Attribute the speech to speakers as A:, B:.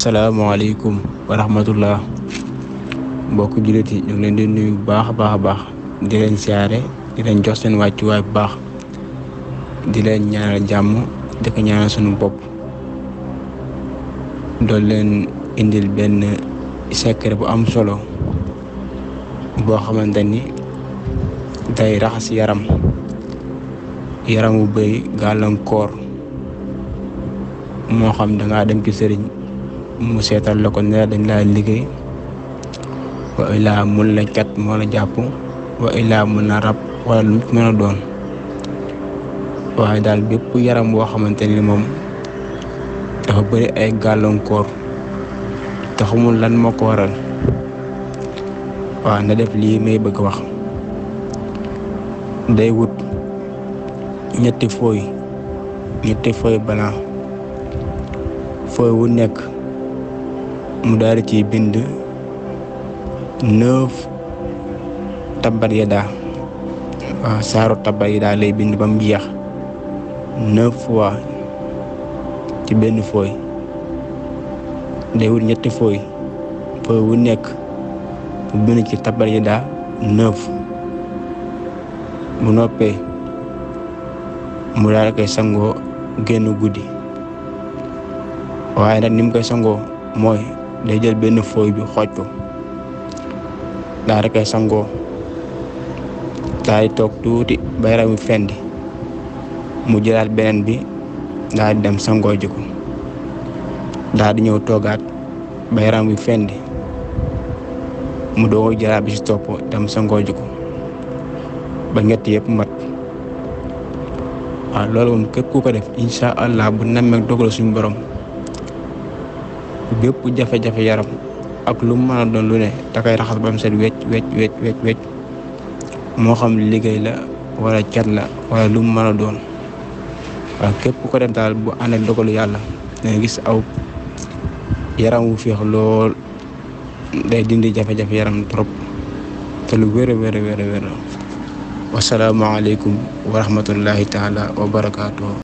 A: Assalamualaikum warahmatullah. Mbokk jullit yi ñu ngi leen di nuyu bu baax a baax di leen siyaare di leen jox seen wàccuwaay bu baax di leen ñaanal jàmm di ko ñaanal sunu bopp. doon leen indil benn secret bu am solo boo xamante ni day raxas yaram bu bëri gàllankoor moo xam da ngaa dem ci sëriñ mu seetal la ko ne dañ laa liggéey wa ilaa mun la cat moo la jàpp wa ilaa mun na rab wala lu mën a doon waaye daal bépp yaram boo xamante ni moom dafa bëri ay gàllankoor te xamul lan moo ko waral waaw na def lii may bëgg wax. day wut ñetti fooy blanc fooy wu nekk mu daal di ciy bind 9 tabbat yadaa waaw saaru tabbat yadaa lay bind ba mu jeex 9 fois ci benn fooy. day wut ñetti fooy wu nekk mu bind ci tabbat yadaa 9 bu noppee mu daal di koy sangoo génn guddi waaye nag ni mu koy sangoo mooy day jël benn fooy bi xooj ko daal di koy sangoo daal di toog tuuti ba yaram wi fendi mu jëlaat beneen bi daal di dem sangoo ji ko daal di ñëw toogaat ba yaram wi fendi mu doog jëlaat bi ci topp dem sangoo ji ko ba ñett yëpp mat. waaw loolu moom képp ku ko def incha allah bu nammeek dogal suñu borom bépp jafe-jafe yaram ak lu mu mën a doon lu ne da koy raxas ba mu set wecc moo xam liggéey la wala cat la wala lu mu mën a doon. waaw képp ku ko def daal bu ànd ak dogalu yàlla danga gis aw yaram wu féex lool day dindi jafe-jafe yaram trop te lu wér a wér. Wasalaamaaleykum wa rahmatullahi taala wa barakaatuh.